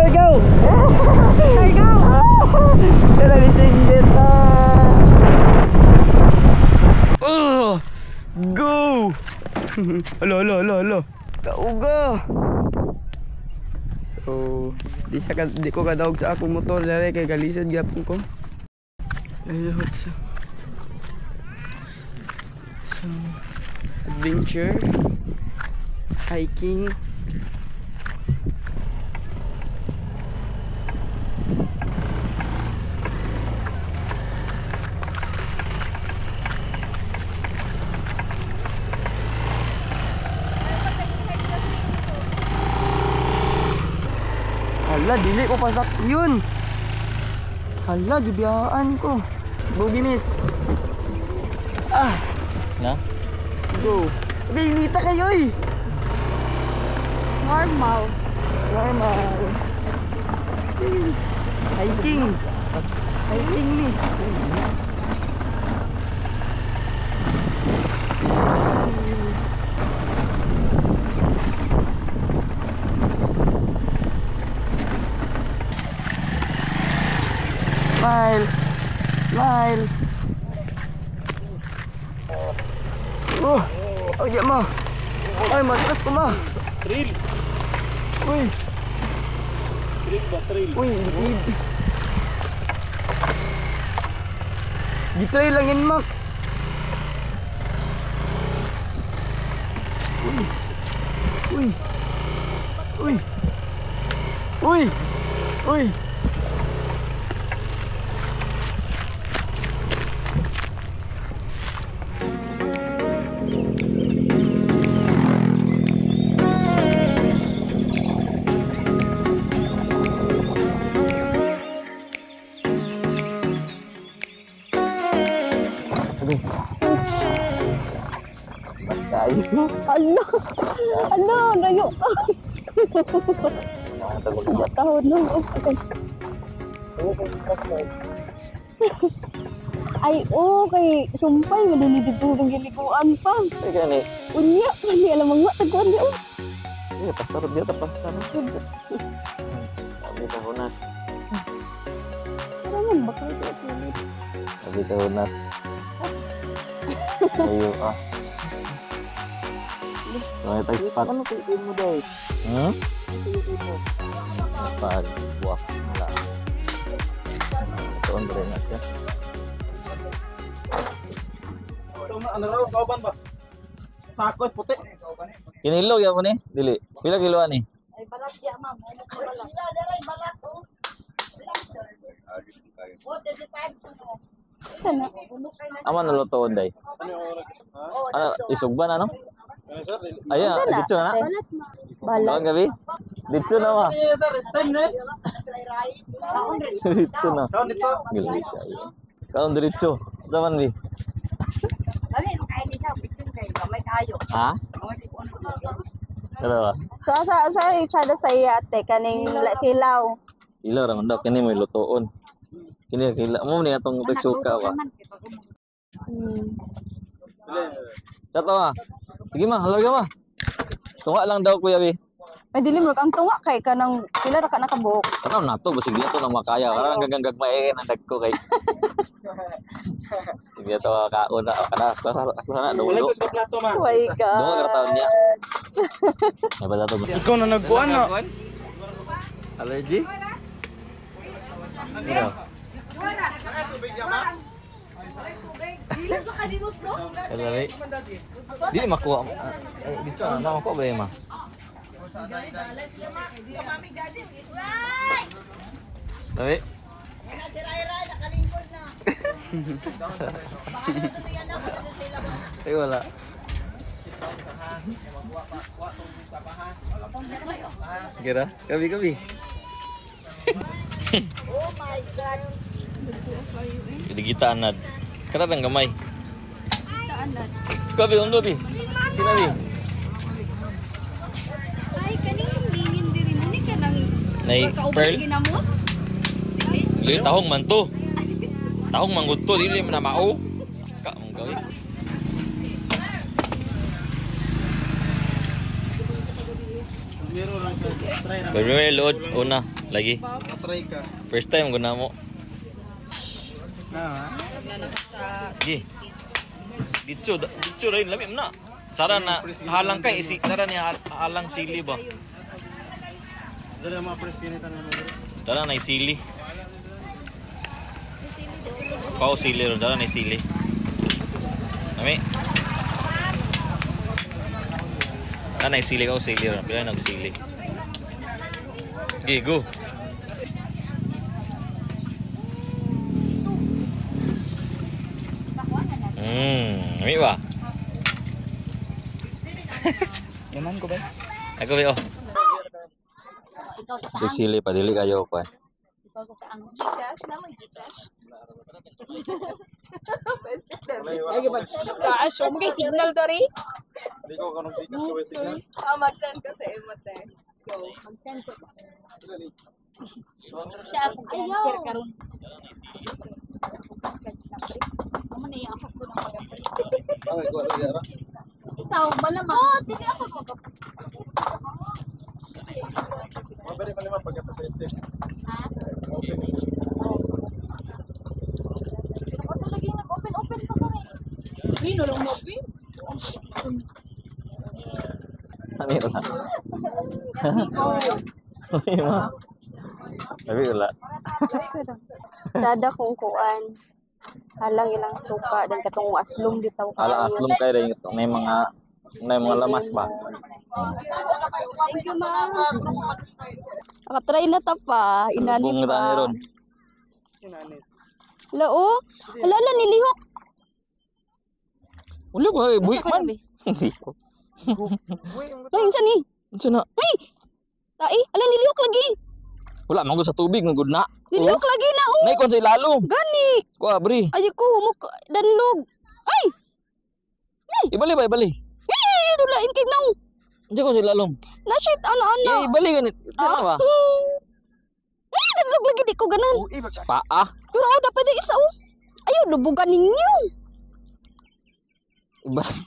Go, go! Go! Tara, lisinggit na! Oh! Go! Alo, alo, alo, alo. Kauga! So, di ko kadawag sa akong motor dere kay galisod gyapon ko. Ayun, so, adventure, hiking. Hala, dili ko pasak yun. Hala, gibiyaan ko. Boogie miss. Ah! Na? Go. Gainita kayo eh. Normal. Normal. Hiking. Hiking ni. Smile. Smile. Oh, oh ya ma. Ay, matras ko ma. Trail. Uy. Trail ba? Trail. Uy, di-trail lang yan, Max. Uy. Uy. Uy. Uy. Uy. Ala! Ala! Layo ka! Tahod lang. Ay, oh, kay sumpay, madali dito ng giliguan pa. Ay, gani. Unya, mali alam mga taguan niya. Iya, pasar dia pasar. Sabi ka hunas. Karangan ba kayo? Sabi ka hunas. Layo ka. May tayo spot. Ano tuyo mo daw? Hmm? Pag buwak wala. Ito ang rin na siya. Ano raw? Kauban ba? Sakot, puti. Kinilo gyud mo ni? Dili. Pila kilo ani? Ay balat ya ma'am. Ano sila dere balat oh. Oh, 35 Sana. Ama nalutoon day. Ano isugban ano? Ayan, ditso na. Balat ma. Balat. Kaon gabi? Ditso na ma. Sir, stem na. Ditso na. Kaon ditso. Gili kayo. Kaon diretso. Daman bi. Kami makain siya, bisin kay gamay tayo. Ha? Pero ba? So, asa itsada sa iya ate, kaning tilaw. Ilaw ra man daw kini mo lutoon. Kini kila mo ni atong tagsuka ba. Tato ma. Sige ma, halarga ma. Tunga lang daw kuya bi. Ay, dili mo ang tunga kay kanang pila ra ka nakabuok. Tanaw na to basig di ato nang makaya. Parang hanggang gagmay ang dagko kay. Sige to kaon na kana ako na Wala dulo. ko sa plato ma. Oh my God. Dungo ka taon niya. May bala to. Ikaw na nagkuan na. Allergy? Ano? Ano? Dili makuha. Dito na makuha ba ma? Dami. Ay wala. Gira, gabi gabi. Oh my God. Gidigitaan na. Karang gamay. Gabi undo bi. Sinabi. Ay, kaning lingin diri mo ni kanang Nay pearl. ginamos. Dili tahong man to. Tahong man gud to dili man na mao. Ka mong gawi. Pero load una, Lagi. Try ka. First time ko na mo. Na. Gi. Dito, dito rin lamim na. Tsara na halang kay isi, tsara ni halang sili ba. Dali mga press ganito na naman. Tsara na sili. Pao sili ron, tsara na sili. Nami. Tsara na sili ka sili ron, pila na sili. Gi, go. Nami ba? Yaman ko ba? Ako ba oh. Ikaw sa saan? Sili pa dili kayo pa. Ikaw sa saan? Gcash na may Gcash. Lagi ba? Gosh, oh, may signal dari. Hindi ko kanong tikas ko eh, signal. Ah, mag-send ka sa imo te. Go. Mag-send sa saan? Siya akong cancer karon. Cancel sa Amo na iya ko ng pag-apre. Ay, ko ano yara. Ikaw malamang. Oh, dili ako mag Mabali pa naman pagka peste. Ha? Okay. Pero ako lagi nag-open open pa kami. Pino lang mo, Pin. Ano yun na? Ay, ma. Sabi wala. Sada kong kuan. Halang ilang suka dan katong aslom bitaw Ala aslom kay rin may mga lamas ba? Thank you, ma'am. Nakatry na ta pa, inani Lubong na pa. tayo ron. Hala, oh. Hala, hala, nilihok. Wala ko ay buhi Unsa man. ka, Hindi ko. Ay, unsa ni? Unsa na? Ay! Tai, ala nilihok lagi. Wala man gud sa tubig man gud na. Nilihok lagi na oh. Nay kon sa ilalom. Gani. Kuha bri. Ay ko humok danlog. Ay! Ibali ba ibali. Ay, dulain kay naw. Unsa ko sa ilalom? Na shit ana ana. Eh ibali ganit. Ito ba? Ay, danlog lagi di ko ganan. Paa. Pero oh, dapat di isa oh. Ayo lubugan ninyo. Ibali.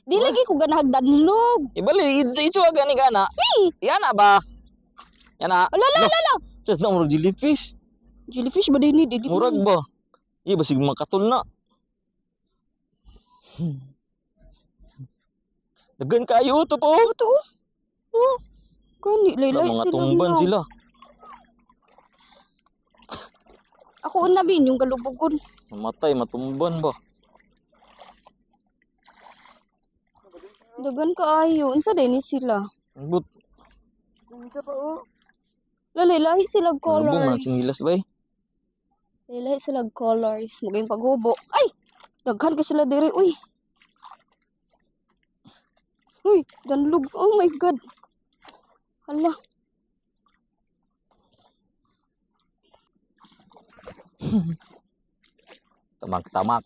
Di lagi ko ganahag danlog. Ibali itso gani gana. Ay! Yana ba? Yana. Ala ala ala. ala. Just na murag jellyfish. Jellyfish ba din ni? Dili. Murag ba? Iya basig makatul na. Dagan kayo to po. Ito oh. Oh. Gani laylay Mga sila. tumban na. sila. Ako una bin yung galubugon. Namatay matumban ba? Dagan kaayo. Unsa din ni sila? But Unsa pa oh? Lalay lahi sila lubong man colors. sinilas bay. Lahi sila colors. Maging paghubo. Ay! Daghan ka sila diri uy. Uy, danlog. Oh my God. Hala. Tamak-tamak.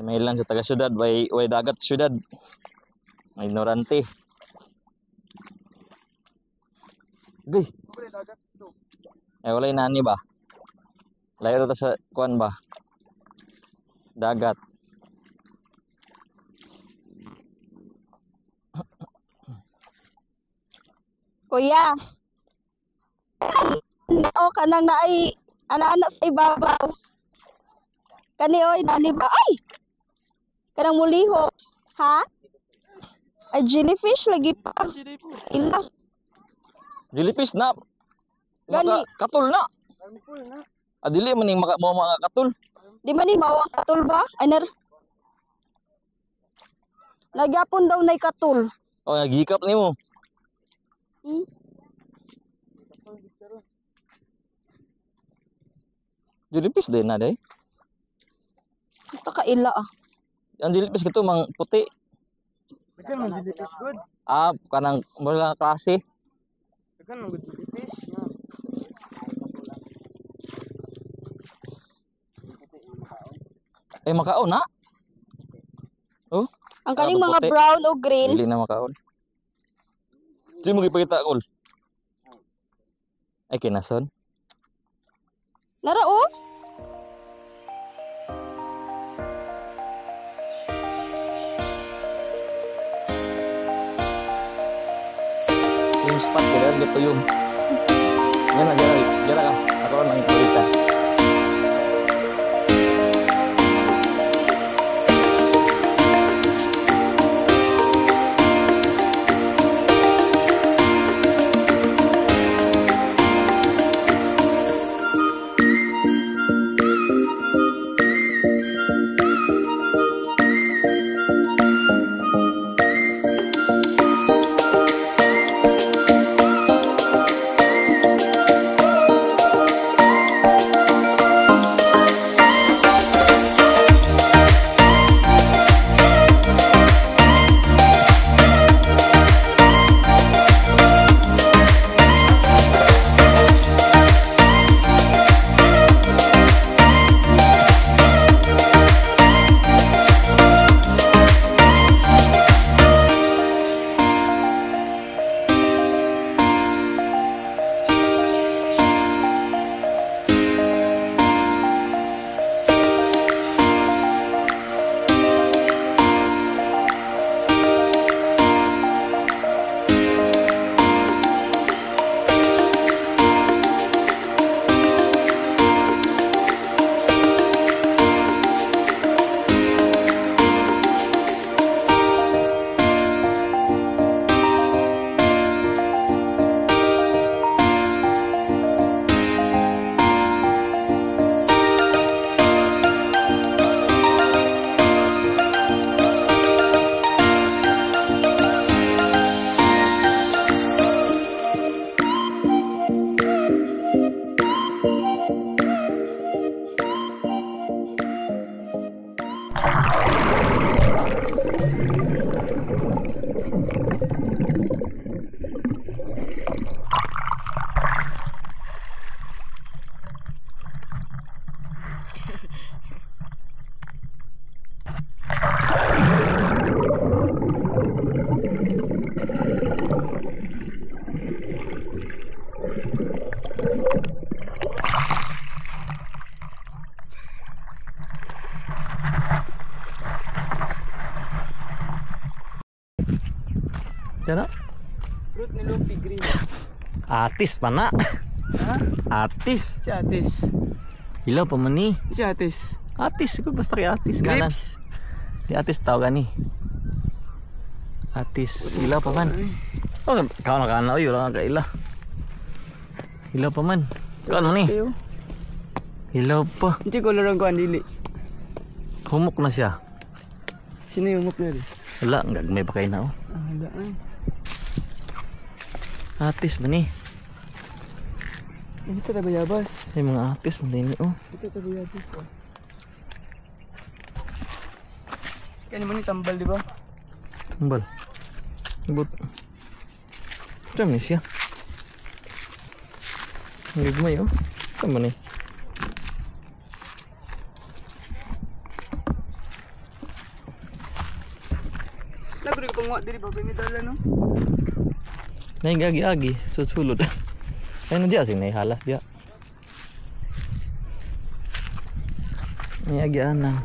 May lang sa taga syudad, way way dagat syudad. May ignorante. Gay. Eh walay nani ba? Layo ta sa kuan ba? Dagat. Kuya. O kanang naay ana-ana sa ibabaw. Kani oy nani ba? Ay! Kanang muliho. Ha? Ay jellyfish lagi pa. Ila. Jellyfish na. Gani. Maka, katul na. Adili man ning maka mo mga katul. Di man ni mao ang katul ba? Ay nar. Nagyapon daw nay katul. Oh, nagikap nimo. Jellyfish din na day. Ito ka ila ah. Ang jellyfish kito mang puti. Dagan man jellyfish good. Ah, kanang wala klase. Dagan man good jellyfish. Eh makaon na. Oh, Ang kaning Ano, mga puti? brown o green. dili na makaon. Di mo gipakita kol. Ay kinason. Nara oh. Yung spot kaya dito yung. Yan na, dira ka. Ako lang ipalita. Tara. Fruit ni Lupi green. Atis pa na. Ha? Atis. Si Atis. Ilaw pa man ni. Si Atis. Atis, ko basta kay Atis ganan. Grapes. Di Atis tawag gani. Atis, ilaw pa man. Oh, kao na kana oy, wala ka ila. Ilaw pa man. Kao na ni. Ilaw pa. Hindi color ang kuan dili. Humok na siya. Sino yung humok na rin? Wala, ang gagmay pa kayo na oh. Ah, wala ay. Atis ba ni? Ito ta bayabas. Ay mga atis mo din oh. Ito ta bayabas. Oh. Kani mo ni tambal di ba? Tambal. But. Ito ni siya. Ang gagmay oh. Ito mo ni. Lagro ko panguha diri ba may dala no? Naigagi-agi, susulod. Ay, no diya, sing naihalas diya. May agianan.